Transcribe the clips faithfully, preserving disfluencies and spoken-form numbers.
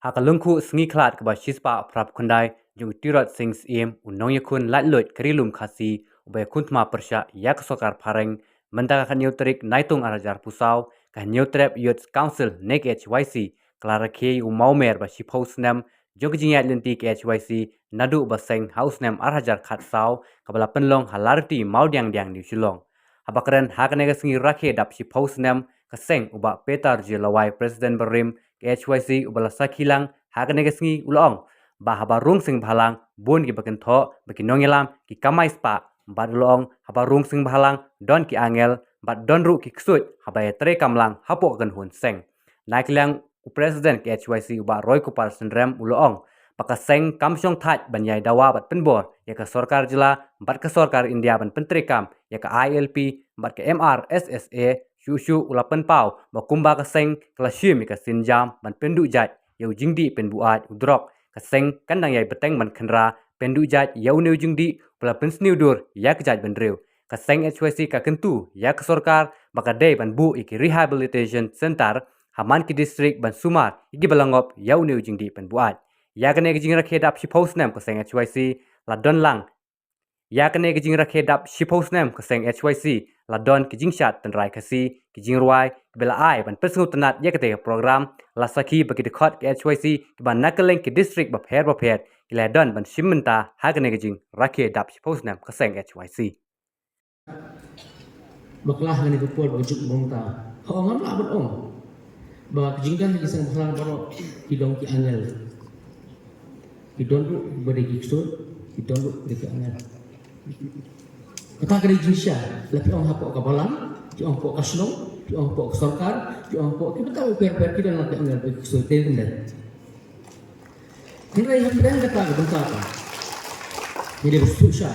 Ha ka lyngkhuh sngi khlad kaba shispah phraphew khyndai jong u Tirot Sing Syiem, u nongïakhun laitluid ka Ri Lum Khasi, uba ïakhun thma pyrshah ïa ka sorkar phareng, mynta ka khatñiew tarik Naitung ar hajar arphew saw, ka Hynñiewtrep Youth Council ne ka H Y C ka la rakhe ïa u mawmer ba shiphew snem jong ka jingïaid lynti ka H Y C naduh ba seng ha u snem ar hajar khatsaw, kaba la pynlong ha Lariti, Mawdiangdiang, New Shillong. Haba kren ha kane ka sngi rakhe dap shiphew snem ka seng, u Bah Peter J Lawai, President barim ka H Y C, uba la sakhi lang ha kane ka sngi, u la ong ba haba rung seng bhalang, bun kiba kynthoh ba ki nongïalam ki kamai spah, bad u la ong haba rung seng bhalang don ki angel bad don ruh ki ksuid haba ïatreikam lang hapoh ka kynhun seng. Na ka liang u President ka H Y C, u Bah Roykupar Synrem, u la ong ba ka seng kam shong thait ban ïai dawa bad pynbor ïa ka sorkar jylla bad ka sorkar India ban pyntreikam ïa ka I L P bad ka M R S S A. Shuh shuh u la pynpaw ba kumba ka seng ka la shim ïa ka sienjam ban pynduh jait ïa u jingdih pynbuaid u drok, ka seng kan dang ïai bteng ban khynra pynduh jait ïa une u jingdih uba la pynsniew dur ïa ka jaitbynriew. Ka seng H Y C ka kyntu ïa ka sorkar ba ka dei ban buh ïa ki rehabilitation center ha man ki district ban sumar ïa kiba la ngop ïa une u jingdih pynbuaid. Ïa kane ka jingrakhe dap shiphew snem ka seng H Y C la don lang Ïa kane ka jingrakhe dap shiphew snem ka seng H Y C la don ki jingshad tynrai Khasi, ki jingrwai kiba la ai ban pynsngewtynnat ïa katei ka program. La sakhi ba ki dkhot ka H Y C kiba na kylleng ki district bapher bapher ki la don ban shim bynta ha kane ka jingrakhe dap shiphew snem ka seng H Y C. Bakla ha kane ka por ba ka juk bynta. Ho, ngam lah ban ong ba ka jingdon ki seng bhalang baroh ki don ki angel. Ki don ruh ba dei ki ksuid, ki don ruh ba dei ki angel. Kata ka dei jingshisha, la phi ong hapoh ka balang, phi ong hapoh ka shnong, phi ong hapoh ka sorkar, phi ong hapoh ki bynta bapher bapher, ki don la ki angel bad ki ksuid, te kumne. Hynrei hapdeng kata ka bynta ka, ngi dei ba sngewsih.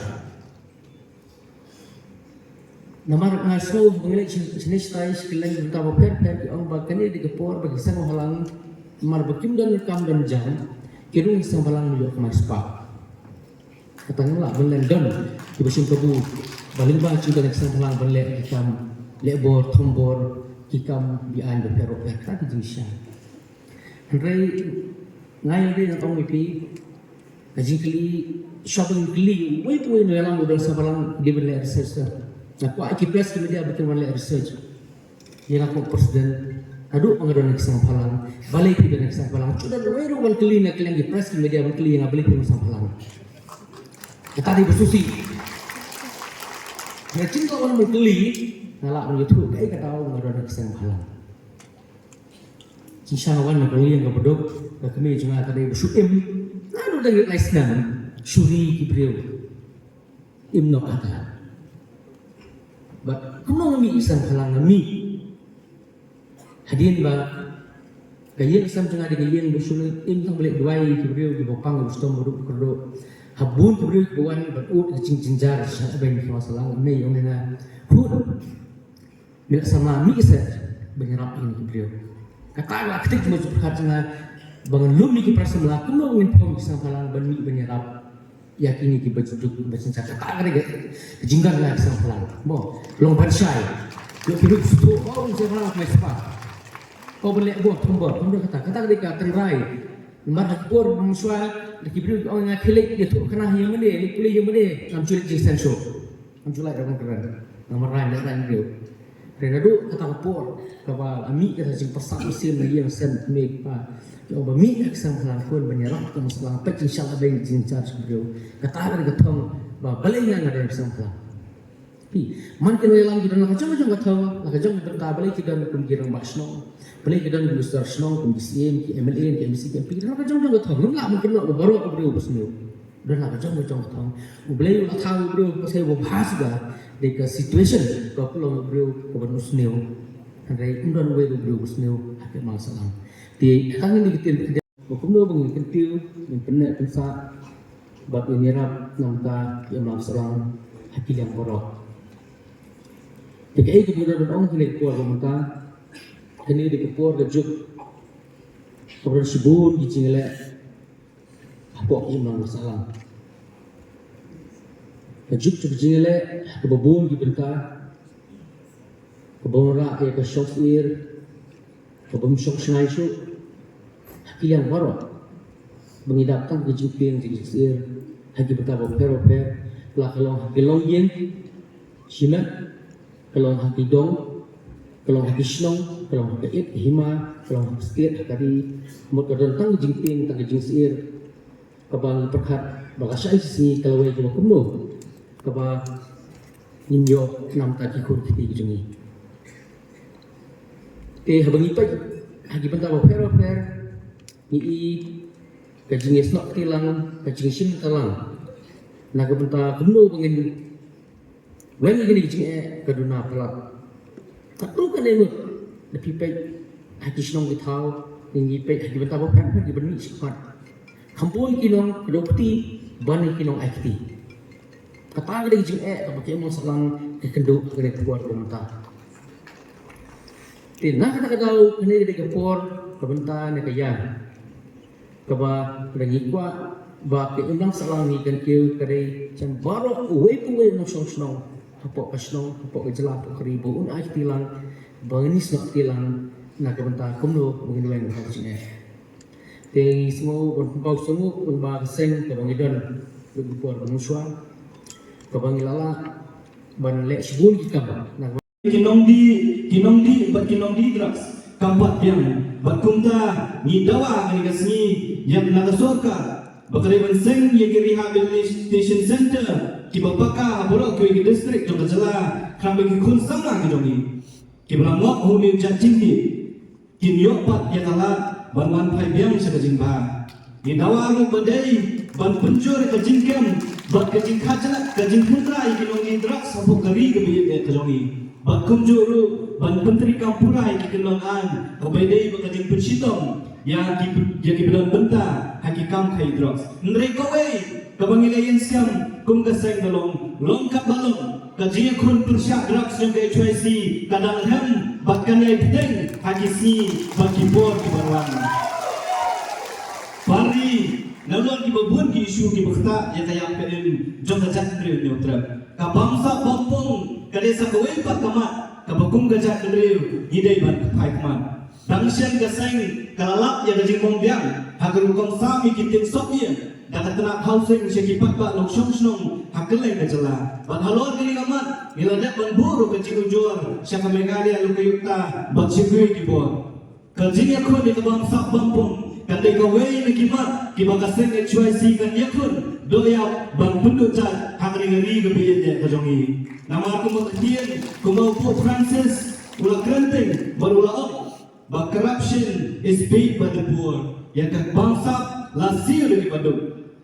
Namar nga sngew ba ngi leit shane shatai sha kylleng ki bynta bapher bapher, ki ong ba kane dei ka por ba ki seng bhalang, namar ba kim don kam don jam, ki rung seng bhalang, ïoh kamai spah. Kata ngim lah ban len don kiba shim kabu ba lyngba jingdon ki seng bhalang ban leh ki kam leh bor, thom bor, ki kam be-aiñ bapher bapher, kata ki jingshisha. Hynrei nga ïa dei ngan ong ïa phi, ka jingkylli, shuwa ban kylli uwei pa uwei nongïalam uba don seng bhalang, dei ban leh research. Nga kwah ïa ki press ki media ba kin wan leh research. Ïa nga kum president, haduh ba nga don ki seng bhalang, balei phi don ki seng bhalang. Shu don uwei ruh ban kylli na kylleng ki press ki media ban kylli ïa nga balei phi don seng bhalang. Kata dei ba sngewsih. Nga jin ka wan ban kylli, nga lah ban ïathuh kaei kata ba nga don ki seng bhalang. Jingshisha nga wan na ka liang kaba duk, ka kmie jong nga ka dei ba shu im. Naduh dang rit lai snem, shu ri ki briew. Im noh kata. Bad kumno nga mih ki seng bhalang, nga mih. Hadien ba ka ïing sem jong nga dei ka ïing ba shu im, tang ba leh duwai ki briew kiba pang, kiba shitom, ba duk, ba kyrduh. Ha bun ki briew kiba wan ban ud ka jingjynjar sha beiñ ki nongshong sahlang, ne ong ïa nga, khun, me la samla mih seh ban ïarap ïa kine ki briew. Kata ka la ktik jingmut jingpyrkhat jong nga ba ngan lum ïa ki para samla kumno ngin phong ki seng bhalang ban mih ban ïarap ïa kine kiba jynjar, kiba jynjar. Kata ka dei ka jingdon nga ki seng bhalang. Mo, long ban shai. Ïoh ki briew sngewthuh, oh, seng bhalang, mai spah. Ko ban leh bor, thom bor, thom bor, kata, kata ka dei ka tynrai. Namar ha ki por mynshuwa da ki briew ki ong ïa nga, khie leit ïathuh khana ha ïing mane, leit pule ïing mane, ngam ju leit jingsngewsih. Ngam ju lait da kaba kren. Namar rang, leh rang briew. Hynrei naduh kata ka por kaba la mih kata jingpyrsad mynsiem na ïing sem kmie kpa, ki ong ba mih ïa ki seng bhalang khun ban ïarap ïa ki nongshong sahlang, peit jingshah beiñ jingshah ki briew. Kata ka dei ka thong ba balei nga nga don seng bhalang. Phi, man ki nongïalam ki don la ka jong ka jong ka thong, la ka jong ka bynta, balei ki don kum ki rangbah shnong, balei ki don kum ki sordar shnong, kum ki C M, ki M L A, ki M C, ki M P, ki don la ka jong ka jong ka thong. Ngim lah ban kynnoh ba baroh ki briew ba sniew. Don la ka jong ka jong ka thong. U Blei u la thaw u briew ba sniew ba bha shuh, dei ka situation ka pynlong u briew kaba sniew. Hynrei um don uwei u briew ba sniew ha ka imlang sahlang. Te tang ngin ïa ktien ba kumno ba ngin kyntiew, ngin pynneh pynsah bad ngin ïarap na ka bynta ka imlang sahlang ha ki liang baroh. Te kaei kaba nga don ban ong ha kane ka por ba mynta, kane dei ka por ka juk kaba don shibun ki jingïaleh hapoh ka imlang sahlang. Ka juk jong ka jingïaleh ha kaba bun ki bynta, kaba wanrah ïa ka shong syier, kaba ym shong shngaiñ shuh, ha Ki ïang baroh ba ngi dap tang ki jingtieng jingsyier ha ki bynta bapher bapher, la ka long ha ki longïing shimet, ka long ha ki dong, ka long ha ki shnong, ka long ha ka it ka hima, ka long ha ka state ha ka ri, mut ka don tang ki jingtieng tang ki jingsyier kaba ngi pyrkhat ba ka shai shisngi ka lawei kaba kumno kaba ngin ïoh namta ki khun ki kti ki jong ngi. Te haba ngi peit ha ki bynta bapher bapher ngi i ka jingïasnoh kti lang, ka jingshim kti lang na ka bynta kumno ba ngin weng ïa kine ki jingeh ka duna palat. Katto katne ngut da phi peit ha ki shnong ki thaw, ngi peit ha ki bynta bapher bapher ki ban mih shakhmat. Kham bun ki nongkdew kti ban ki nongai kti. Kata ka dei ka jingeh kaba ki ïa mon sahlang ki kynduh ha kane ka por kaba mynta. Te na kata ka daw kane ka dei ka por kaba mynta ne ka ïa kaba ka dei ngi kwah ba ka imlang sahlang ngi kan kiew ka dei jan baroh uwei pa uwei u nongshong shnong hapoh ka shnong, hapoh ka jylla, hapoh ka ri, ba un ai kti lang, ba ngin ïasnoh kti lang na ka bynta kumno ba ngin weng ha ka jingeh. Te ngi sngew ban pynpaw sngewbha ba ka seng kaba ngi don, ka por ba ngi shuwa kaba ngi la lah ban leh shibun ki kam na ka Ki nongdie, ki nongdie bad ki nongdie drugs kam pat biang. Bad kumta ngi dawa ha kane ka sngi ïa na ka sorkar ba ka dei ban seng ïa ki rehabilitation center kiba paka ha baroh kiwei ki district jong ka jylla, khnang ba ki khun samla ki jong ngi kiba la ngop ha une u jait jingdie kin ïoh pat ïa ka lad ban wan phai biang sha ka jingbha. Ngi dawa ruh ba dei ban pynjur ka jingkem bad ka jingkhajiak, ka jingpyntra ïa ki nongdie drugs hapoh ka ri kaba ïeit ka jong ngi. Bad kumjuh ruh ban pyntreikam pura ïa ki kyndon aiñ kaba dei bad ka jingpynshitom ïa ki, ïa kiba don bynta ha ki kam khaïi drugs. Hynrei kawei kaba ngi la ïeng skhem kum ka seng ka long, long kaba long, ka jingïakhun pyrshah drugs jong ka H Y C ka dang rhem bad kan ïai bteng ha ki sngi bad ki por kiban wan. Parri, nalor kiba bun ki issue kiba ktah ïa ka ïap ka im jong ka jaitbynriew Hynñiewtrep, ka bamsap bampung ka dei sa kawei pat ka mat kaba kum ka jaitbynriew ngi dei ban kyrpad khmat. Dang shen ka seng ka la lap ïa ka jingbym biang ha ka rukom sam ïa ki tiengsop ïing da ka tnat housing sha ki paidbah nongshong shnong ha kylleng ka jylla. Bad halor kane ka mat ngi la dep ban buh ruh ka jingujor sha ka Meghalaya Lokayukta bad sha kiwei ki bor. Ka jingïakhun ïa ka bamsap bampung kan dei kawei na ki mat kiba ka seng H Y C kan ïakhun doh ïap ban pynduh jait ha kane ka ri kaba ïeit ka jong ngi. Namar kumba ka ktien, kumba u Pope Francis u la kren teng bad u la ong ba corruption is paid by the poor. Ïa ka bamsap la siew da kiba duk.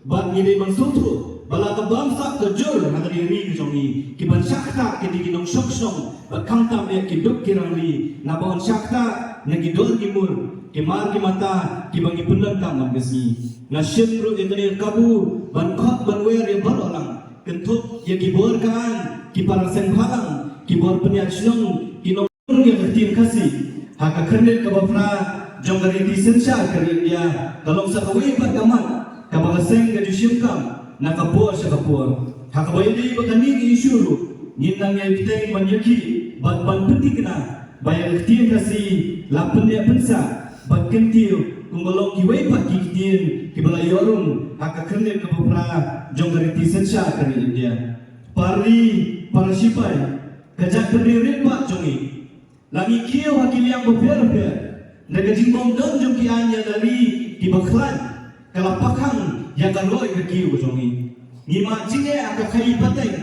Bad ngi dei ban sngewthuh ba la ka bamsap ka jur ha ka ri ka jong ngi. Kiban shah ktah ki dei ki nongshong shnong bad khamtam eh ki duk ki rangli, naba yn shah ktah na ki dor ki mur, ki mar ki mata kiba ngi pyndonkam man ka sngi. Nga shim ruh ïa kane ka kabu ban khot ban wer ïa baroh lang, kynthup ïa ki bor ka aiñ, ki para seng bhalang, ki bor pynïaid shnong, ki nong ïa ka ktien Khasi ha ka khyrnit kaba phra jong ka riti synshar ka ri India ka long sa kawei pat ka mat kaba ka seng ka ju shim kam na ka por sha ka por. Ha kaba ïadei bad kane ka issue ruh ngin nang ïai bteng ban ïakhih bad ban pynthikna ba ïa ka ktien Khasi la pynneh pynsah bad kyntiew kumba long kiwei pat ki ktien kiba la ïoh rung ha ka khyrnit kaba phra jong ka riti synshar ka ri India. Parri, para shipai, ka jaitbynriew rit bah jong ngi, la ngi kiew ha ki liang bapher bapher da ka jingbym don jong ki aiñ ïa la ri kiba khlaiñ ka la pakhang ïa ka roi ka kiew ka jong ngi. Ngi mad jingeh ha ka khaii pateng,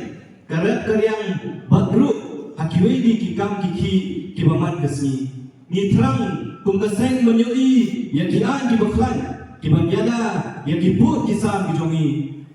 ka rep ka riang bad ruh ha kiwei de ki kam ki khih kiba man ka sngi. Ngi thrang kum ka seng ban ïohi ïa ki aiñ kiba khlaiñ kiban ïada ïa ki pud ki sam ki jong ngi.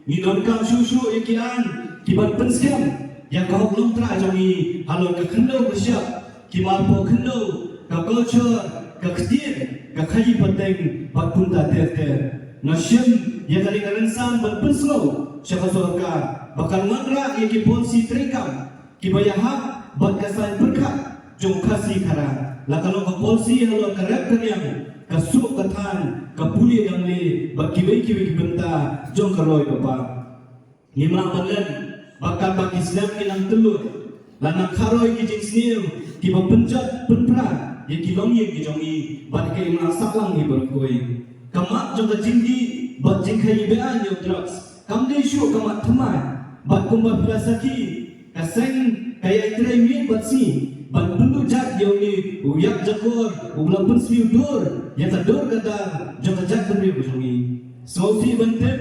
Ngi donkam shuh shuh ïa ki aiñ kiban pynskhem ïa ka hok longtrai jong ngi halor ka khyndew ka shyiap, ki marpoh khyndew, ka culture, ka ktien, ka khaii pateng bad kumta ter ter. Nga shim ïa kane ka rynsan ban pynsngew sha ka sorkar ba kan wanrah ïa ki policy treikam kiba ïahap bad ka saiñ pyrkhat jong Khasi Khara, la ka long ka policy halor ka rep ka riang, ka suk ka than, ka pule dangle bad kiwei kiwei ki bynta jong ka roi ka par. Ngim lah ban len ba katba ki snem ki nang tylluid, la nang kharoi ki jingsniew kiba pynjot pynpra ïa ki longïing ki jong ngi bad ka imlang sahlang ngi baroh kawei. Ka mat jong ka jingdih bad jingkheiñ beaiñ ïa u drugs kam dei shuh ka mat thymmai, bad kumba phi la sakhi, ka seng ka ïai trei miet bad sngi ban pynduh jait ïa une u ïap jakor uba la pynsniew dur ïa ka dur ka dar jong ka jaitbynriew ka jong ngi. Sngewsih ban tip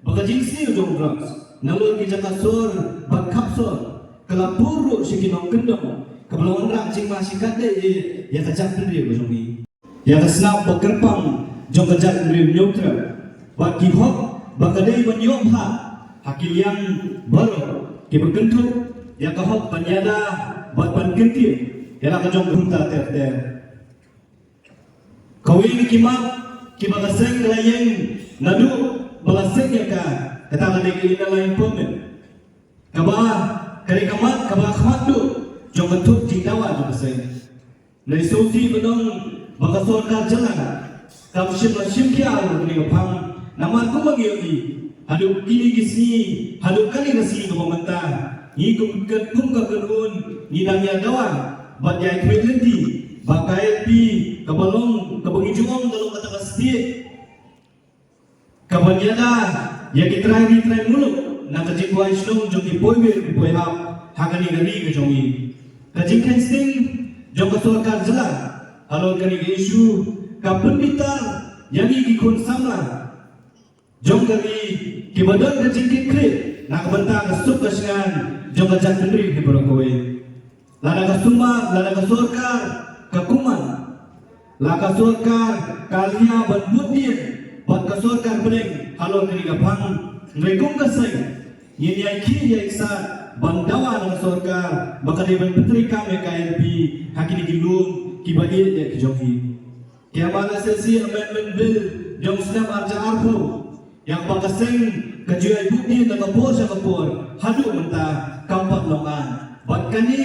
ba ka jingsniew jong u drugs nalor ki jaka sor bad khap sor ka la pur ruh sha ki nongkyndong, kaba la wanrah jingma shikatdei ïa ka jaitbynriew ka jong ngi. Ïa ka snap ba kyrpang jong ka jaitbynriew Hynñiewtrep bad ki hok ba ka dei ban ïoh bha ha ki liang baroh kiba kynthup ïa ka hok ban ïada bad ban kyntiew ïa la ka jong ka kumta ter ter. Kawei na ki mat kiba ka seng ka la ïeng naduh ba la seng ïa ka, kata ka dei ka Inner Line Permit, kaba ka dei ka mat kaba khmat duh jong ka thup jingdawa jong ka seng. Ngi sngewsih ban ong ba ka sorkar jylla kam shym la shim khia ïa kane ka phang, namar kumba ngi ïohi haduh kine ki sngi, haduh kane ka sngi kaba mynta, ngi kum ka, kum ka kynhun ngi dang ïa dawa bad ïa ïakhmih lynti ba ka I L P kaba long, kaba ngi ju ong ka long kata ka stieh kaban ïada ïa ki trai ri trai muluk na ka jingkwai shnong jong ki poiwir ki poihap ha kane ka ri ka jong ngi. Ka jingkheiñ sting jong ka sorkar jylla halor kane ka issue ka pynbitar ïa ngi ki khun samla jong ka ri kiba don ka jingkitkhlieh na ka bynta ka suk ka shngain jong ka jaitbynriew hi baroh kawei. Lada ka sumar, lada ka sorkar ka kumar, la ka sorkar ka lhia ban bud dien bad ka sorkar bneng halor kane ka phang, hynrei kum ka seng ngin ïai khih ïai ksad ban dawa na ka sorkar ba ka dei ban pyntreikam ïa ka I L P ha kine ki lum kiba ïeit ïa ki jong ngi. Ki Amendment, S A C Amendment Bill jong u snem arhajar arphew, ïa kaba ka seng ka ju ïai bud dien na ka por sha ka por, haduh mynta kam pat long aiñ. Bad kane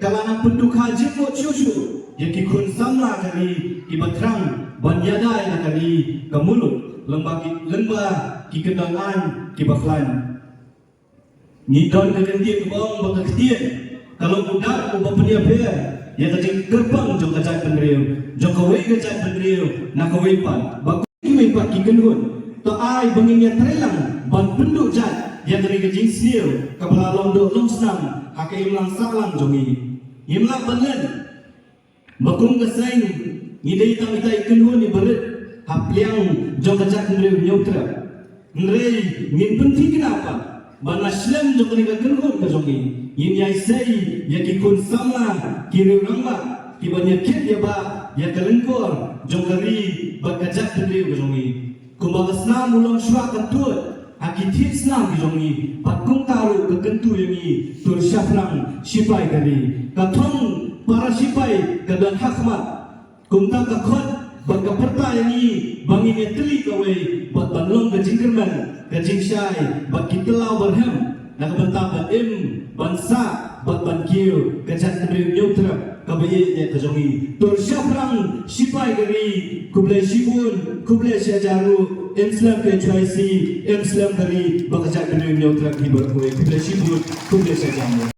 ka la nang pyndonkam jingmut shuh shuh ïa ki khun samla ka ri kiba thrang ban ïada ïa ka ri ka muluk, lyngba ki, lyngba ki kyndon aiñ kiba khlaiñ. Ngi don ka kyntien kaba ong ba ka ktien ka long u dak uba pynïapher ïa ka jingkyrpang jong ka jaitbynriew, jong kawei ka jaitbynriew na kawei pat. Ba kiwei pat ki kynhun, to ai ba ngin ïatreilang ban pynduh jait ïa kane ka jingsniew kaba la long duh long snam ha ka imlang sahlang jong ngi. Ngim lah ban len ba kum ka seng ngi dei tang kita i kynhun iba rit ha pliang jong ka jaitbynriew Hynñiewtrep. Hynrei ngin pynthikna pat ba na shlem jong kane ka kynhun ka jong ngi, ngin ïai sei ïa ki khun samla, ki riew rangbah kiban ïakit ïabah ïa ka lyngkor jong ka ri bad ka jaitbynriew ka jong ngi. Kumba ka snam u long shuwa ka tuid ha ki thied snam ki jong ngi, bad kumta ruh ka kyntu ïa ngi tur shaphrang shipai ka ri. Ka thong para shipai ka don ha khmat. Kumta ka khot bad ka pyrta ïa ngi ba ngin ïatylli kawei bad ban long ka jingkyrmen, ka jingshai bad ki tlaw barhem na ka bynta ban im, ban sah bad ban kiew ka jaitbynriew Hynñiewtrep kaba ïeit ka jong ngi. Tur shaphrang shipai ka ri, khublei shibun, khublei shihajar ruh, im slem ka H Y C, im slem ka ri bad ka jaitbynriew Hynñiewtrep hi baroh kawei. Khublei shibun, khublei shihajar ruh.